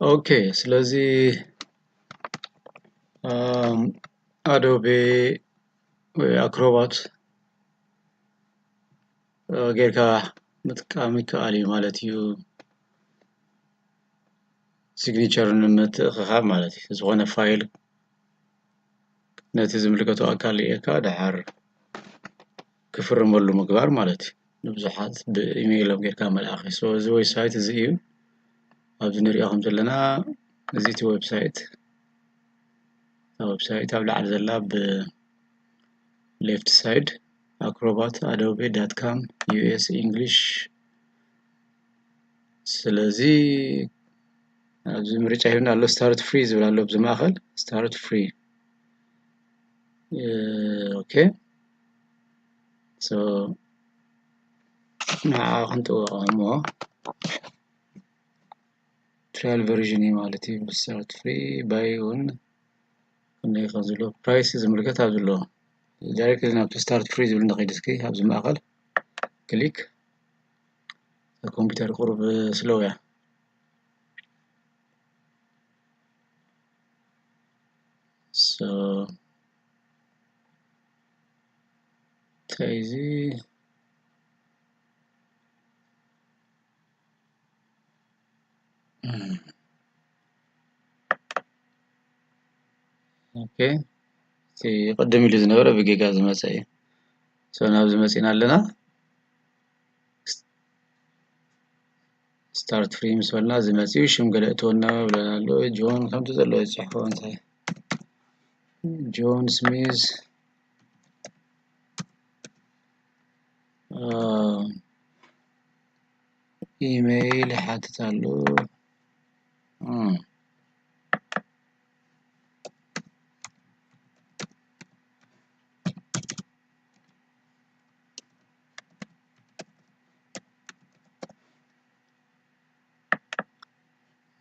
ኦኬ፣ ስለዚ ኣም፣ ኣዶቤ ወይ ኣክሮባት እ፣ ጌርካ ምጥቃም ይከኣል እዩ ማለት እዩ። ሲግኒቸር ንምትእኽኻብ ማለት እዩ። ዝኾነ ፋይል ነቲ ዝምልከቶ ኣካል ርኢኻ ደሓር ክፍርመሉ ምግባር ማለት እዩ። ንብዙሓት ብኢሜይሎም ጌርካ መልኣኽ እዩ። So፣ እዚ ዌብሳይት እዚ እዩ። ኣብዚ ንሪኦ ከም ዘለና፣ እዚ እቲ ዌብሳይት፣ እታ ዌብሳይት ኣብ ላዕሊ ዘላ ብ ሌፍት ሳይድ፣ ኣክሮባት ኣዶቤ ዳት ካም ዩ ኤስ ኢንግሊሽ። ስለዚ ኣብዚ ምርጫ ሂብና ኣሎ፣ ስታርት ፍሪ ዝብል ኣሎ ኣብዚ ማእኸል፣ ስታርት ፍሪ። ኦኬ። So፣ ንዓ ክንጥወቕ እሞ ትራያል ቨርዥን እዩ ማለት እዩ። ስታርት ፍሪ ባይ እውን ክንደይ ከም ዝብሎ ፕራይስ ዝምልከት ኣብ ዝብሎ ዳይሬክትሊ ናብቲ ስታርት ፍሪ ዝብል ንኸይድ እስኪ ኣብዚ ማእኸል ክሊክ። ኮምፒውተር ቁሩብ ስሎው እያ። So፣ እንታይ እዚ? እም። ኦኬ። እቲ ቅድም ኢሉ ዝነበረ ብጌጋ ዝመጸ እዩ። So፣ ናብዚ መጺና ኣለና። ስታርት ፍሪ ምስ በልና እዚ መጺኡ ሽም ገለ እትወና ብለና ኣሎ። ጆን ከምቲ ዘሎ ዝጽሕፎ እንታይ? ጆን ስሚዝ፣ አ፣ ኢሜይል ይሓትት ኣሎ። እም።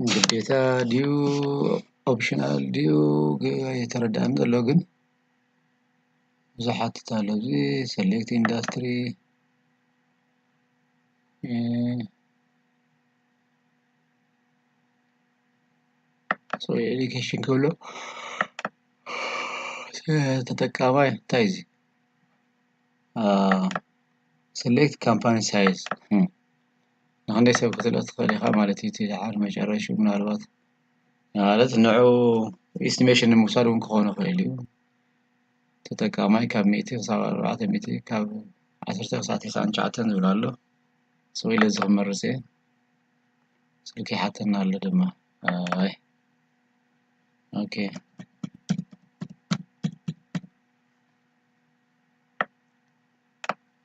ግዴታ ድዩ ኦፕሽናል ድዩ ግ-፣ ኣይተረዳእን ዘሎ፣ ግን ብዙሓት ኣሎ። እዚ ሴሌክት ኢንዳስትሪ፣ እ፣ ሶ ኤዱኬሽን ክብሎ ተጠቃማይ እንታይ እዚ? አ፣ ሴሌክት ካምፓኒ ሳይዝ። እም። ንኽንደይ ሰብ ክትልእኽ ትኽእል ኢኻ ማለት እዩ። እቲ ደሓር መጨረሽኡ ምናልባት ማለት ንዑ ኢስቲሜሽን ንምውሳድ እውን ክኾን ይኽእል እዩ። ተጠቃማይ ካብ ሚእቲ ክሳብ ኣርባዕተ ሚእቲ፣ ካብ ዓሰርተ ክሳብ ተስዓን ትሽዓተን ዝብል ኣሎ። ስቕ ኢለ እዚ ክመርጽ እየ። ስልኪ ይሓተና ኣሎ ድማ። ኣይ። ኦኬ።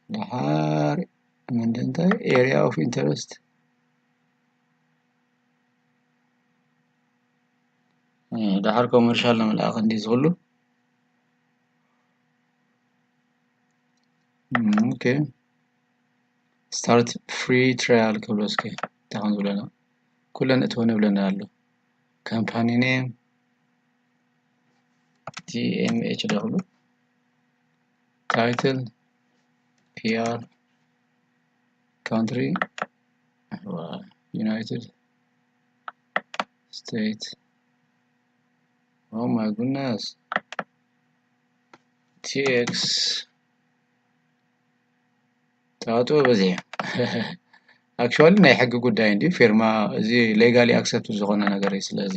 ደሓር ምንድን እንታይ? ኤሪያ ኦፍ ኢንተረስት። እ፣ ደሓር ኮመርሻል ንምልኣኽ እንዲ ዝኽሉ። እም፣ ኦኬ። ስታርት ፍሪ ትራያል ክብሎ እስኪ እንታይ ከም ዝብለና። ኩለን እትወን ይብለና ኣሎ። ካምፓኒ ኔም ቲ ኤም ኤች ዶ ክብሉ። ታይትል ፒ ኣር፣ ካንትሪ ዩናይትድ ስቴትስ። Oh my goodness። ቲ ኤክስ ተዋጥኦ በዚሑ። ኣክቹዋሊ ናይ ሕጊ ጉዳይ እንዲ ፊርማ እዚ ሌጋሊ ኣክሰፕት ዝኾነ ነገር እዩ። ስለዚ፣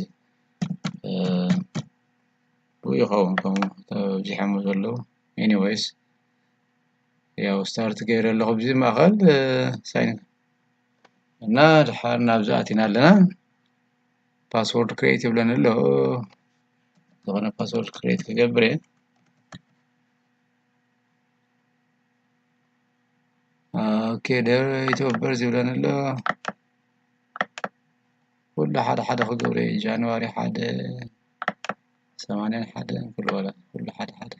እ፣ ብኡ ይኸውን ከምኡ ተብዚሖም ዘለዉ። ኤኒዌይስ፣ ያው ስታርት ገይረ ኣለኹ። ኣብዚ ማእኸል፣ እ፣ ሳይን እና ድሓር ናብዚ ኣቲና ኣለና። ፓስወርድ ክሬት ይብለኒ ኣሎ። ዝኾነ ፓስወርድ ክሬት ክገብር እየ። ኦኬ፣ ዴት ኦፍ በርዝ ይብለኒ ኣሎ። ኩሉ ሓደ ሓደ ክገብሮ እየ። ጃንዋሪ ሓደ፣ ሰማንያን ሓደን፣ ኩሉ በለ፣ ኩሉ ሓደ ሓደ።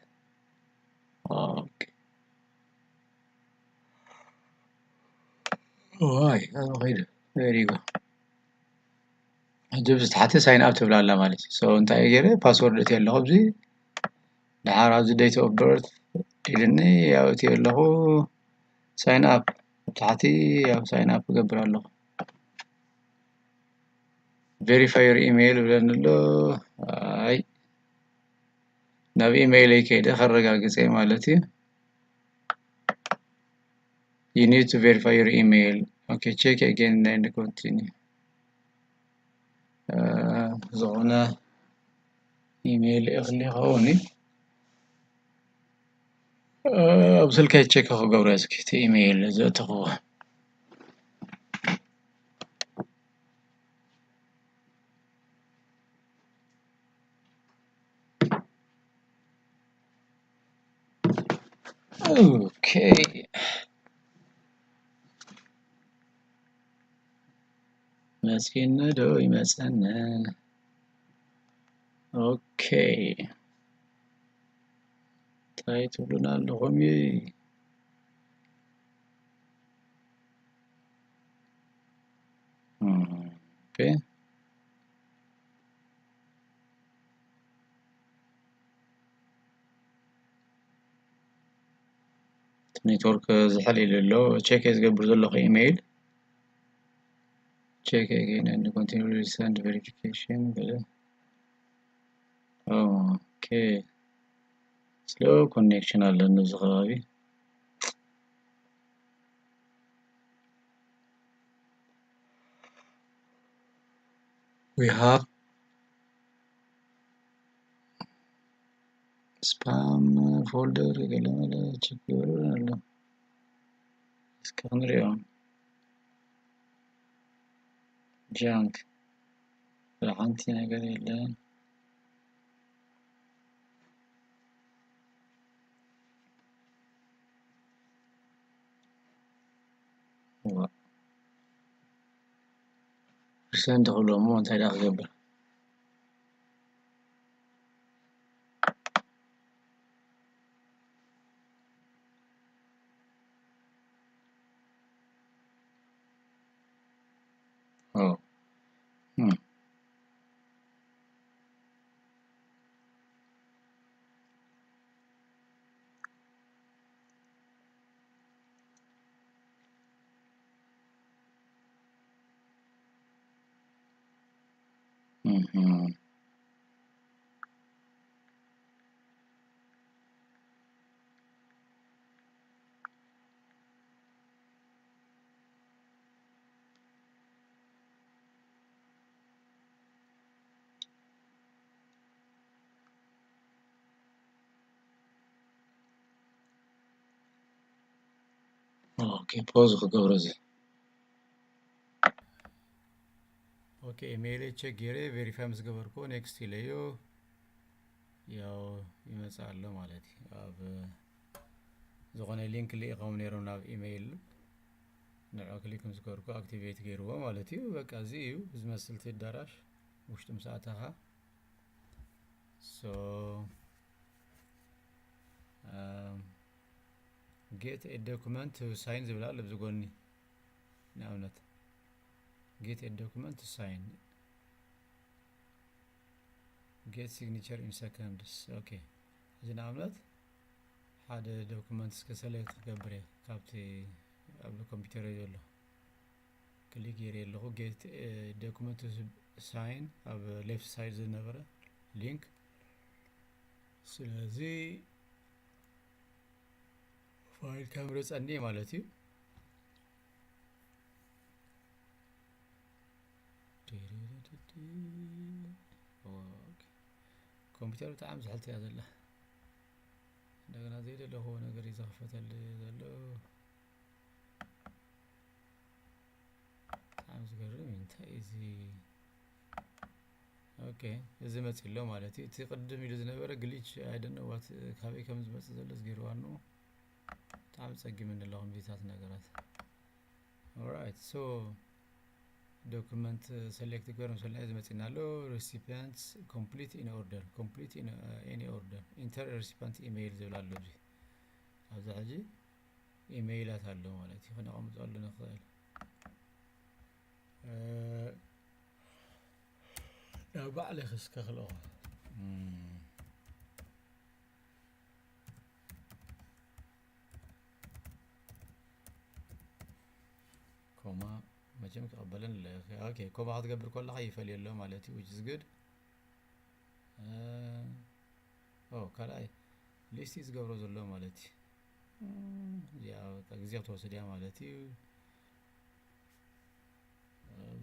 ኦኬ። ዋይ፣ ኣብ ኸይዱ። There you go። ሕጂ ኣብዚ ታሕቲ ሳይን ኣፕ ትብል ኣላ ማለት እዩ። So፣ እንታይ ገይረ? ፓስወርድ እትየ ኣለኹ ኣብዚ። ድሓር ኣብዚ ዴት ኦፍ በርዝ ኢልኒ፣ ያው እትየ ኣለኹ። ሳይን ኣፕ ኣብ ታሕቲ፣ ያው ሳይን ኣፕ እገብር ኣለኹ። Verify your email ይብለኒ ኣሎ። ኣይ፣ ናብ ኢሜይለይ ከይደ ከረጋግፀ ማለት እዩ። You need to verify your email. Okay, check again and continue. ዝኾነ ኢሜይል እኽሊ ይኸውን እዩ። ኣብ ስልከይ ቸክ ክገብሮ እስኪ እቲ ኢሜይል ዘእተኽዎ። ኦኬ፣ መጺእኒ ዶ ይመጸኒ? ኦኬ፣ እንታይ ትብሉና ኣለኹም? ኦኬ፣ ኔትወርክ ዝሕል ኢሉ ኣሎ። ቸክ እየ ዝገብር ዘለኹ ኢሜይል። Check again and continue resend verification. ኦኬ፣ ስሎ ኮኔክሽን ኣለኒ እዚ ከባቢ። We have spam folder ገለ መለ ችግር ኣሎ። እስኪ ክንሪኦ። ጃንክ ሓንቲ ነገር የለን። ዋ። ሪሰንድ ክብሎ እሞ እንታይ ደኣ ክገብር? ኦ። እም። እም። ኦኬ፣ ፖዝ ክገብሮ እዚ። ኦኬ፣ ኢሜይለይ ቸክ ገይረ ቬሪፋይ ምስ ገበርኩ ኔክስት ኢለዮ፣ ያው ይመጽእ ኣሎ ማለት እዩ። ኣብ ዝኾነ ሊንክ ልኢኾም ነይሮም ናብ ኢሜይል፣ ንዑ ክሊክ ምስ ገበርኩ ኣክቲቬት ገይርዎ ማለት እዩ። በቃ እዚ እዩ ዝመስል እቲ ኣዳራሽ ውሽጡ ምስ ኣተኻ። ሶ ጌት ኤ ዶኩመንት ቱ ሳይን ዝብል ኣሎ ኣብዚ ጎኒ። ንኣብነት ጌት ኤ ዶኩመንት ቱ ሳይን፣ ጌት ሲግኒቸር ኢን ሰከንድስ። ኦኬ፣ እዚ ንኣብነት ሓደ ዶኩመንት እስከ ሰሌክት ክገብር እየ ካብቲ ኣብ ኮምፒውተረይ ዘሎ። ክሊክ ገይረ ኣለኹ ጌት ዶኩመንት ሳይን ኣብ ሌፍት ሳይድ ዝነበረ ሊንክ። ስለዚ ፋይል ከምርጸኒ ማለት እዩ። ኦኬ። ኮምፒውተር ብጣዕሚ ዝሕልት እያ ዘላ። እንደገና ዘይደለኹዎ ነገር እዩ ዘኽፈተልይ ዘሎ። ብጣዕሚ ዝገርም እዩ። እንታይ እዩ እዚ? ኦኬ፣ እዚ መፂእ ኣሎ ማለት እዩ። እቲ ቅድም ኢሉ ዝነበረ ግሊች፣ I don't know what፣ ካበይ ከም ዝመፅእ ዘሎ ዝገርዋኑ። ብጣዕሚ ፀጊምኒ ኣለኹ ምስዚታት ነገራት። Alright, so ዶክመንት ሰሌክት ግበር ምስ በልና እዚ መፂና ኣሎ። Recipients complete in order, complete in any order, enter recipient email ዝብል ኣሎ። እዚ ኣብዚ ሕጂ ኢሜይላት ኣሎ ማለት እዩ። ክነቐምጠሉ ንኽእል። እ፣ ናብ ባዕለይ ክስከ ክልኦ። እም። ኮማ መቸም ክቐበለን ኣሎ። ኦኬ፣ ኮማ ክትገብር ከለኻ ይፈልየሎ ማለት እዩ፣ which is good። ኦ ካልኣይ ሊስት እዩ ዝገብሮ ዘሎ ማለት እዩ። እዚኣ በቃ ግዜ ክትወስድ እያ ማለት እዩ።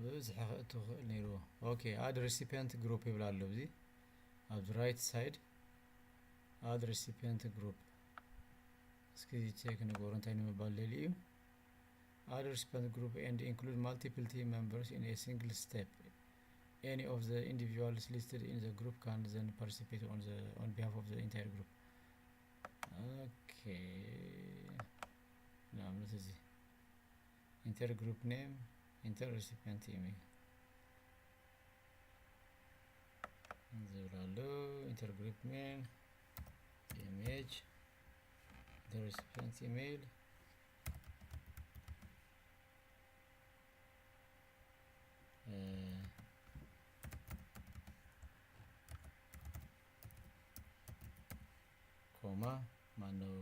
ብብዝሒ ክእቱ ክእል ነይርዎ። ኦኬ፣ add recipient group ይብል ኣሎ እዚ ኣብዚ right side add recipient group። እስኪ ቼክ ንገሩ እንታይ ንምባል ደሊ እዩ። Add recipient group and include multiple team members in a single step. Any of the individuals listed in the group can then participate on the on behalf of the entire group. Okay. ንኣብነት እዚ enter group name, enter recipient email ዝብል ኣሎ። Enter group name, image, enter recipient email። ኮማ ማነው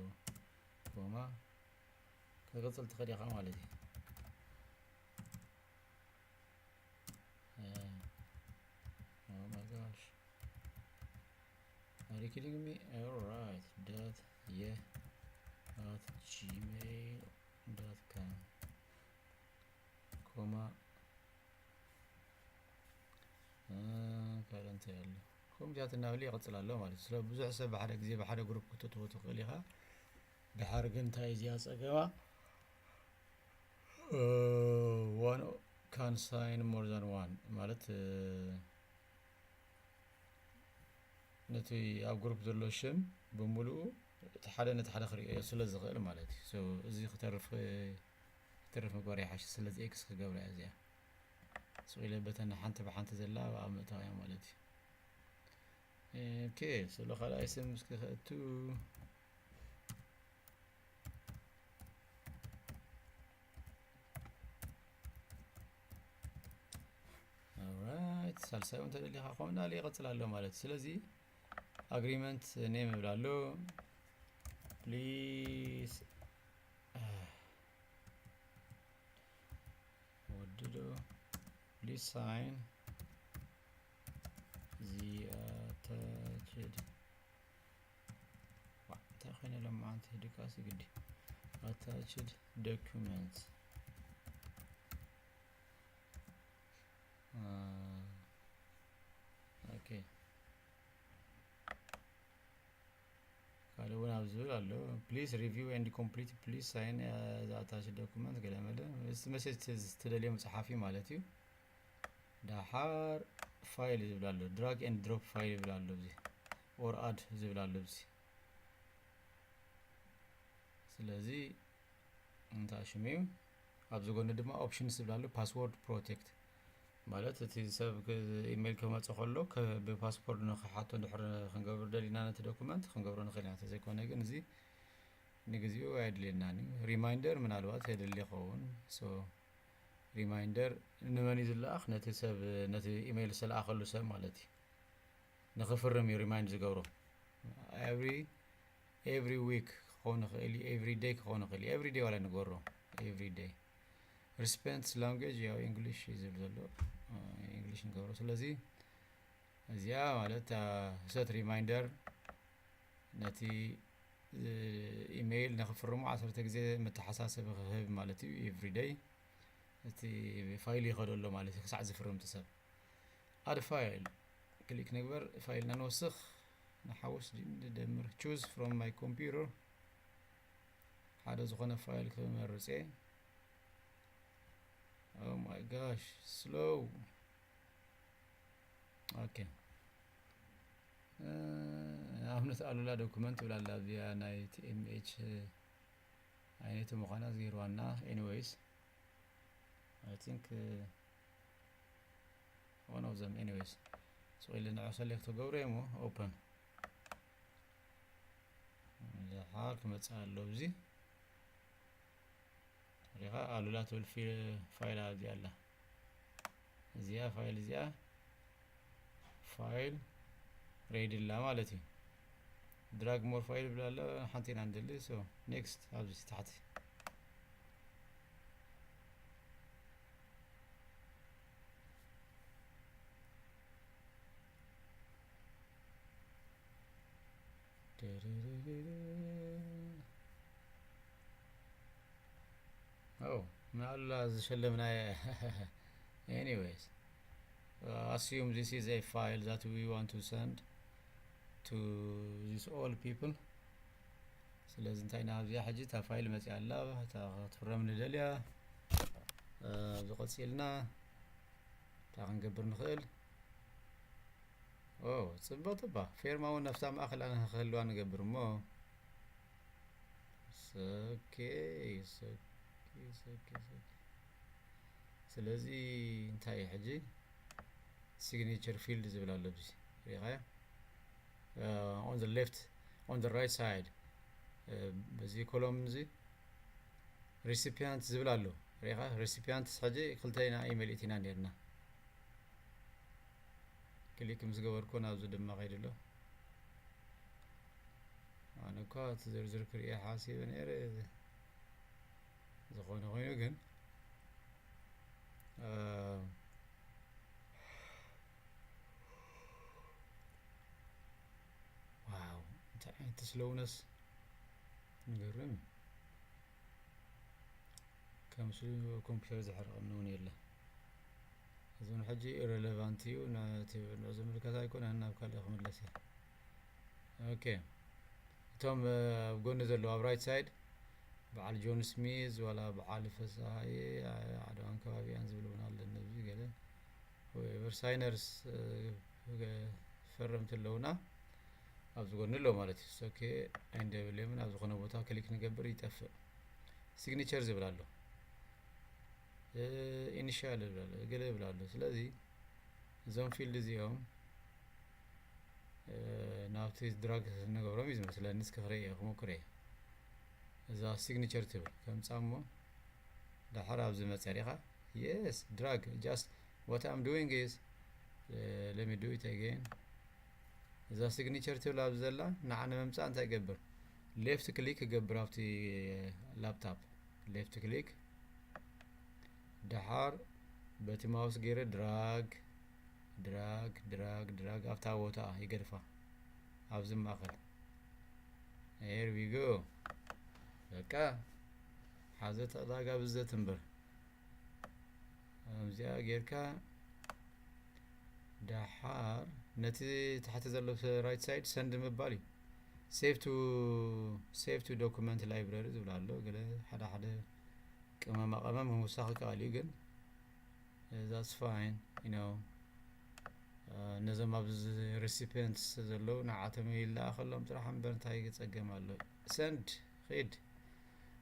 ኮማ ክቕጽል ትኽእል ኢኻ ማለት እዩ። Oh my gosh. Are you kidding me? Alright. Dot yeah at gmail dot com. ኮማ ካልእ እንታይ ኣሎ? ከምዚኣት እናበለ ይቕጽል ኣሎ ማለት እዩ። ስለ ብዙሕ ሰብ ብሓደ ግዜ ብሓደ ግሩፕ ክትእትዎ ትኽእል ኢኻ። ድሓር ግን እንታይ እዚኣ ጸገማ? One can sign more than one ማለት ነቲ ኣብ ግሩፕ ዘሎ ሽም ብምሉኡ እቲ ሓደ ነቲ ሓደ ክርእዮ ስለ ዝኽእል ማለት እዩ። So እዚ ክተርፍ ክተርፍ ምግባር ይሓሽ። ስለዚ ኤክስ ክገብራ እያ እዚኣ። ስቕ ኢለ በተን ሓንቲ ብሓንቲ ዘላ ኣብኣ ምእታው እያ ማለት እዩ። ኦኬ፣ ስለ ካልኣይ ስም እስኪ ከእቱ። Alright፣ ሳልሳይ እውን ተደሊኻ ከምኡ እናበለ ይቐጽል ኣሎ ማለት እዩ። ስለዚ ኣግሪመንት ኔም እብል ኣሎ። ፕሊዝ ወድዶ please sign the attached። ዋ፣ እንታይ ኮይነ ሎማዓንቲ ድቃሲ ግዲ። Attached document። ኦኬ። ካልእ እውን ኣብ ዝብል ኣሎ። Please review and complete, please sign the attached document ገለ መለ። እዚ መሴጅ ትደልዮ ምጽሓፍ እዩ ማለት እዩ። ደሓር ፋይል ዝብል ኣሎ። Drag and drop file ይብል ኣሎ እዚ። Or add ዝብል ኣሎ እዚ። ስለዚ እንታይ ሽም እዩ? ኣብዚ ጎኒ ድማ ኦፕሽንስ ዝብል ኣሎ። Password protect ማለት እቲ ሰብ ኢሜይል ክመጽእ ከሎ ብፓስወርድ ንክሓቶ ድሕሪ ክንገብር ደሊና ነቲ ዶኩመንት ክንገብሮ ንኽእል ኢና። እንተዘይኮነ ግን እዚ ንግዚኡ ኣየድልየናን እዩ። ሪማይንደር ምናልባት የድሊ ይኸውን። So ሪማይንደር ንመን እዩ ዝለኣኽ? ነቲ ሰብ፣ ነቲ ኢሜይል ዝተለኣኸሉ ሰብ ማለት እዩ። ንኽፍርም እዩ ሪማይንድ ዝገብሮ። Every every week ክኸውን ይኽእል እዩ፣ every day ክኸውን ይኽእል እዩ። Every day ዋላ ንገብሮ፣ every day። Recipient language ያው ኢንግሊሽ እዩ ዝብል ዘሎ፣ ኢንግሊሽ ንገብሮ። ስለዚ እዚኣ ማለት set reminder ነቲ ኢሜይል ንኽፍርሙ ዓሰርተ ግዜ መተሓሳሰቢ ክህብ ማለት እዩ። Every day እቲ ፋይል ይኸዶ ኣሎ ማለት እዩ ክሳዕ ዝፍርም እቲ ሰብ። Add file ክሊክ ንግበር። ፋይልና ንወስኽ፣ ንሓውስ፣ ንደምር። Choose from my computer ሓደ ዝኾነ ፋይል ክመርጽ እየ። Oh my gosh, slow. ኦኬ፣ ኣብነት ኣሉላ ዶኩመንት ትብል ኣላ እዚኣ ናይ ቲኤምኤች ዓይነት ምዃና ዝገይርዋና። Anyways, I think one of them. Anyways, ስቕ ኢለ ንዑ ሰሌክት ገብሮ እሞ ኦፐን። ደሓር ክመጽእ ኣሎ። እዚ ሪኻ ኣሉላ ትብል ፋይል ኣብዚኣ ኣላ። እዚኣ ፋይል እዚኣ ፋይል ሬዲ ኣላ ማለት እዩ። Drag more file ብላ ኣላ፣ ሓንቲ ኢና ንደሊ። So next ኣብዚ ታሕቲ። ኣላ ዝሸለምናየ። Anyways, uh, assume this is a file that we want to send to these all people. ስለዚ እንታይ ኢና ኣብዚኣ ሕጂ እታ ፋይል መፂኣ ኣላ፣ እታ ክትፍረም ንደልያ። እ፣ ኣብዚ ቀፂልና እንታይ ክንገብር ንኽእል? ኦ፣ ፅብቕቲ እባ ፌርማ እውን ኣብታ ማእኸል ኣነ ክህልዋ ንገብር እሞ። ኦኬ፣ ኦኬ፣ ኦኬ፣ ኦኬ። ስለዚ እንታይ እዩ ሕጂ? ሲግኒቸር ፊልድ ዝብል ኣሎ ኣብዚ። ሪኢኻዮ? Uh, on the left, on the right side, uh, በዚ ኮሎም እዚ ሪሲፒያንት ዝብል ኣሎ። ሪኢኻ? ሪሲፒያንትስ ሕጂ ክልተ ኢና ኢሜል እቲና ነርና። ክሊክ ምስ ገበርኩ ናብዚ ድማ ከይዱ ኣሎ። ኣነ እኳ እቲ ዝርዝር ክርኢ ሓሲበ ነይረ። ዝኾነ ኮይኑ ግን፣ እ፣ ዋው፣ እንታይ ዓይነት ስሎውነስ፣ ንገርም። ከምሱ ኮምፒውተር ዝሕርቐኒ እውን የለ። እዚ እውን ሕጂ ኢረለቫንት እዩ፣ ነቲ ንዑ ዝምልከት ኣይኮነን፣ ናብ ካልእ ክምለስ እየ። ኦኬ፣ እቶም፣ እ፣ ኣብ ጎኒ ዘለዉ፣ ኣብ ራይት ሳይድ፣ በዓል ጆን ስሚዝ ዋላ በዓል ፍስሃየ፣ ዓ-፣ ዓድዋን ከባቢኣን ዝብል እውን ኣለኒ። ኣብዚ ገለ ዌቨር ሳይነርስ፣ እ፣ ገ-፣ ፈረምቲ ኣለውና ኣብዚ ጎኒ ኣለዉ ማለት እዩ። ኦኬ፣ ኣይንደብልዮምን፣ ኣብ ዝኾነ ቦታ ክሊክ ንገብር ይጠፍእ። ሲግኒቸር ዝብል ኣሎ፣ እ፣ ኢኒሻል ይብል ኣሎ፣ ገለ ይብል ኣሎ። ስለዚ እዞም ፊልድ እዚኦም፣ እ፣ ናብቲ ድራግ ንገብሮም እዩ ዝመስለኒ። እስኪ ክርኢ እየ፣ ክሞክር እየ። እዛ ሲግኒቸር ትብል ከምጻ እሞ ደሓር ኣብዚ መጸ ሪኻ። Yes, drag. Just what I'm doing is, uh, let me do it again. እዛ ሲግኒቸር ትብል ኣብዚ ዘላ ንዓ ንምምጻእ እንታይ ይገብር? ሌፍት ክሊክ ይገብር ኣብቲ ላፕታፕ። ሌፍት ክሊክ፣ ደሓር በቲ ማውስ ገይረ ድራግ፣ ድራግ፣ ድራግ፣ ድራግ ኣብታ ቦታ ይገድፋ። ኣብዚ ማእከል። Here we go። በቃ፣ ሓዘት ዕዳጋ ብዘት እምበር። ኣብዚኣ ጌርካ ደሓር ነቲ ታሕቲ ዘሎ ራይት ሳይድ ሰንድ ምባል እዩ። ሴቭ ቱ፣ ሴቭ ቱ ዶኩመንት ላይብረሪ ዝብል ኣሎ። ገለ ሓደ ሓደ ቅመማ ቅመም ምውሳኽ ይከኣል እዩ፣ ግን that's fine, you know። እ፣ ነዞም ኣብዚ ሪሲፒየንትስ ዘለዉ ንዓቶም ይለኣኸሎም ጥራሕ እምበር እንታይ ጸገም ኣሎ? ሰንድ፣ ኺድ።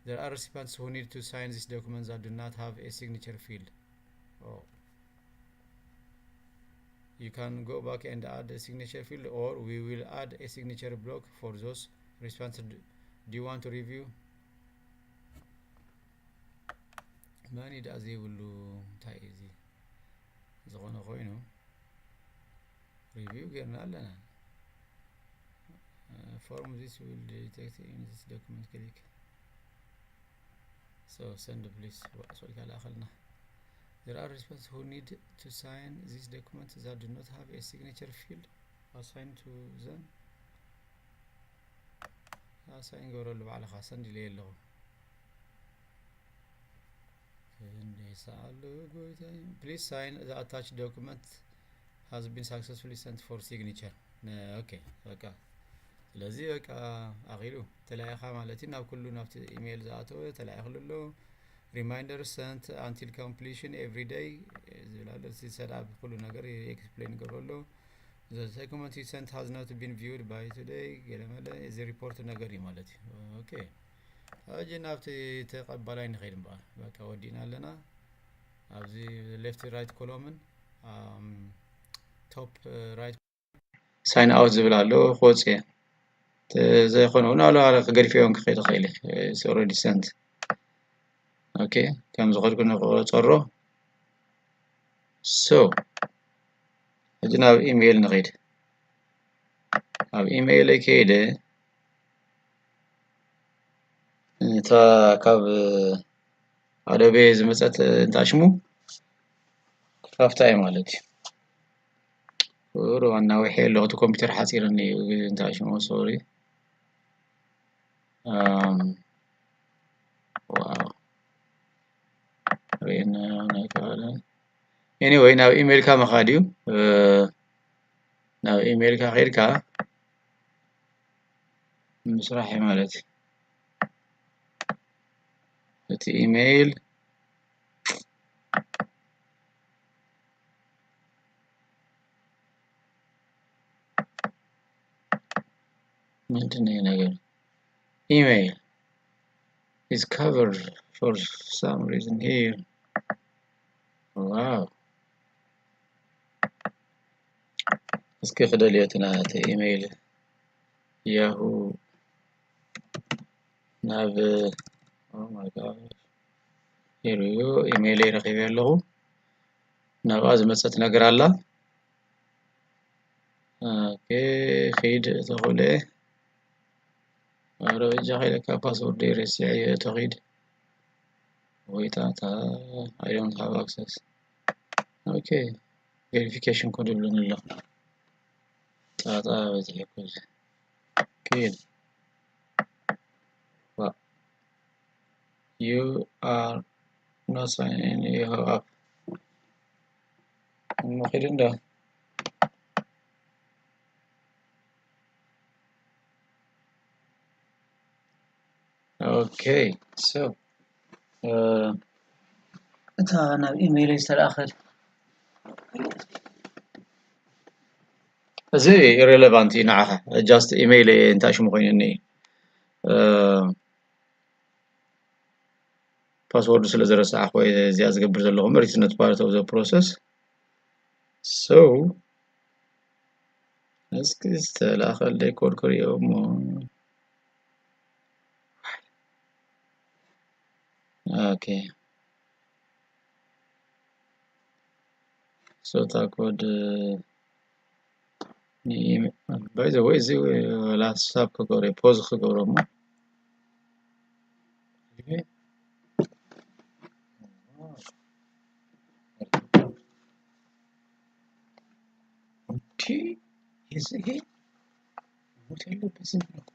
There are recipients who need to sign this document that do not have a signature field. Oh. You can go back and add a signature field, or we will add a signature block for those recipients. Do, do you want to review? መን እዩ ደኣ ዘይብሉ? እንታይ እዩ እዚ? ዝኾነ ኮይኑ ሪቪው ጌርና ኣለና። Uh, form this will detect in this document, click. So send please. ዋ፣ ሶሪ፣ ካልኣኸልና። There are recipients who need to sign this document that do not have a signature field assigned to them. ኣሳይን ገብረሉ ባዕልኻ ሰንድ ኢለ ኣለኹ። ክንደይ ሰኣሉ ጎይታይ። Please sign the attached document has been successfully sent for signature. ነ-፣ ኦኬ፣ በቃ። ስለዚ በቃ ኣኺሉ ተላኢኻ ማለት እዩ። ናብ ኩሉ ናብቲ ኢሜይል ዝኣተወ ተላኢኽሉ ኣሎ። Reminder sent until completion every day ዝብል ኣሎ። እዚ ሰድኣብ ኩሉ ነገር ኤክስፕሌን ይገብሮ ኣሎ። The document you sent has not been viewed by today ገለመለ፣ እዚ ሪፖርት ነገር እዩ ማለት እዩ። ኦኬ፣ ሕጂ ናብቲ ተቐባላይ ንኸይድ እምበኣር። በቃ ወዲእና ኣለና። ኣብዚ ሌፍት ራይት ኮሎምን፣ ኣም፣ ቶፕ ራይት ሳይን ኣውት ዝብል ኣሎ፣ ክወጽእ እየ። ተ-፣ ዘይኮነ እውን ኣሎ፣ ኣሎ ክገድፍዮ እውን ክኽእል ይኽእል እየ። It's already sent። ኦኬ፣ ከም ዝኸድኩ ንቆጸሮ። So፣ ሕጂ ናብ ኢሜይል ንኸይድ። ኣብ ኢሜይለይ ከይደ፣ እታ ካብ ኣዶቤ ዝመጸት እንታሽሙ ክኸፍታ እየ ማለት እዩ። ቁሩብ ኣናዊሐ ኣለኹ፣ እቲ ኮምፒውተር ሓጺርኒ እዩ፣ እንታሽሙ፣ ሶሪ። ኣም፣ ዋው። ርኢና ኣይከኣለን። Anyway፣ ናብ ኢሜይልካ ምኻድ እዩ። ናብ ኢሜይልካ ከይድካ ምስራሕ እዩ ማለት እዩ። እቲ ኢሜይል ምንድን እዩ ነገር? Email is covered for some reason here. Wow. እስኪ ክደልዮ እቲ ናተይ ኢሜይል ያሁ ናብ፣ oh my God፣ here you go፣ ኢሜይለይ ረኺበ ኣለኹ። ናብኣ ዝመፀት ነገር ኣላ። ኦኬ፣ ኺድ እተኽእለ። ኧረ በጃኻ ኢለካ፣ ፓስወርድ ረሲዐ እየ፣ እቶ ኺድ። ወይ ጣጣ፣ I don't have access። ኦኬ፣ ቬሪፊኬሽን ኮድ ይብለኒ ኣሎ። ጣጣ በዚሑ እኮ እዚ። ኪድ። ዋ። You are not sign in, you have app። እሞ ኺድ እንዶ። ኦኬ፣ so፣ እ፣ እታ ናብ ኢሜይለይ ዝተለኣኸት፣ እዚ ኢሬሌቫንት እዩ ንዓኻ። ጃስት ኢሜይል እንታይ ሽሙ ኮይኑኒ፣ እ፣ ፓስወርዱ ስለ ዝረሳዕኹ እየ እዚኣ ዝገብር ዘለኹ። But it's not part of the process። So፣ እስኪ ዝተላኸለይ ኮድ ክሪኦ እሞ። ኦኬ። So እታ ኮድ ን-፣ by the way፣ እዚ ላስታፕ ክገብሮ፣ ፖዝ ክገብሮ እሞ። እንዲ፣ እዚ ይሄ ሞት ያለበት ዝም ብሎ እኮ